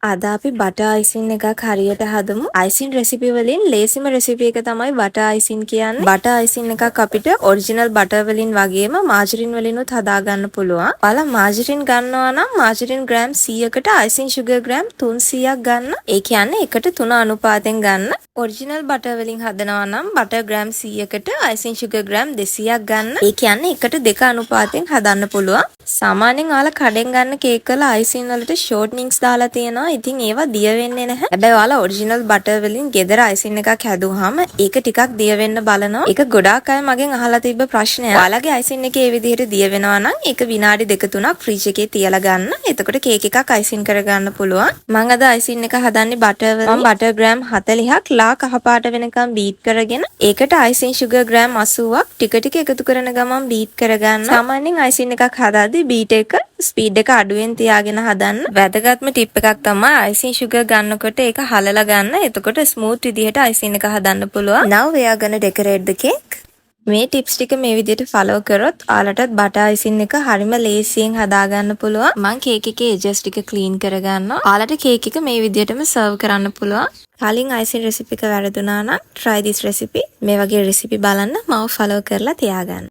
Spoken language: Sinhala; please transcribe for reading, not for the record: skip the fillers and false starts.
අද අපි බටර් අයිසින් එකක් හරියට හදමු. අයිසින් රෙසිපි වලින් ලේසිම රෙසිපි එක තමයි බටර් අයිසින් කියන්නේ. බටර් අයිසින් එකක් අපිට ඔරිජිනල් බටර් වලින් වගේම මාජරින් වලිනුත් හදාගන්න පුළුවන්. ඔයාලා මාජරින් ගන්නවා නම් මාජරින් ග්‍රෑම් 100කට අයිසින් ෂුගර් ග්‍රෑම් 300ක් ගන්න. ඒ කියන්නේ එකට 3 අනුපාතෙන් ගන්න. ඔරිජිනල් බටර් වලින් හදනවා නම් බටර් ග්‍රෑම් 100කට අයිසින් ෂුගර් ග්‍රෑම් 200ක් ගන්න. ඒ කියන්නේ එකට 2 අනුපාතෙන් හදන්න පුළුවන්. සාමාන්‍යයෙන් ඔයාලා කඩෙන් ගන්න කේක් වල අයිසින් වලට ෂෝට්නින්ග්ස් දාලා තියෙනවා. ඉතින් ඒවා දිය වෙන්නේ නැහැ. හැබැයි ඔයාලා ඔරිජිනල් බටර් වලින් ගෙදර අයිසින් එකක් හැදුවාම ඒක ටිකක් දිය වෙන්න බලනවා. ඒක ගොඩාක් අය මගෙන් අහලා තිබ්බ ප්‍රශ්නයක්. ඔයාලගේ අයිසින් එකේ ඒ විදිහට දිය වෙනවා නම් ඒක විනාඩි දෙක තුනක් ෆ්‍රිජ් එකේ තියලා ගන්න. එතකොට කේක් එකක් අයිසින් කරගන්න පුළුවන්. මං අද අයිසින් එක හදන්නේ බටර් වලින්. මං බටර් ග්‍රෑම් 40ක් ලා කහ පාට වෙනකම් බීට් කරගෙන ඒකට අයිසින් ෂුගර් ග්‍රෑම් 80ක් ටික ටික එකතු කරන ගමන් බීට් කරගන්න. සාමාන්‍යයෙන් අයිසින් එකක් හදාද්දි බීට් එක ස්පීඩ් එක අඩුවෙන් තියාගෙන හදන්න. වැදගත්ම ටිප් එකක් තමයි අයිසින් ෂුගර් ගන්නකොට ඒක හලලා ගන්න. එතකොට ස්මූත් විදිහට අයිසින් එක හදන්න පුළුවන්. Now we are gonna decorate the cake. මේ ටිප්ස් ටික මේ විදිහට ෆලෝ කරොත් ඔයාලටත් බටර් අයිසින් එක හරිම ලේසියෙන් හදාගන්න පුළුවන්. මං කේක් එකේ එජස් ටික ක්ලීන් කරගන්නවා. ඔයාලට කේක් එක මේ විදිහටම සර්ව් කරන්න පුළුවන්. කලින් අයිසින් රෙසිපි එක වැරදුනා නම් try this recipe. මේ වගේ රෙසිපි බලන්න මාව ෆලෝ කරලා තියාගන්න.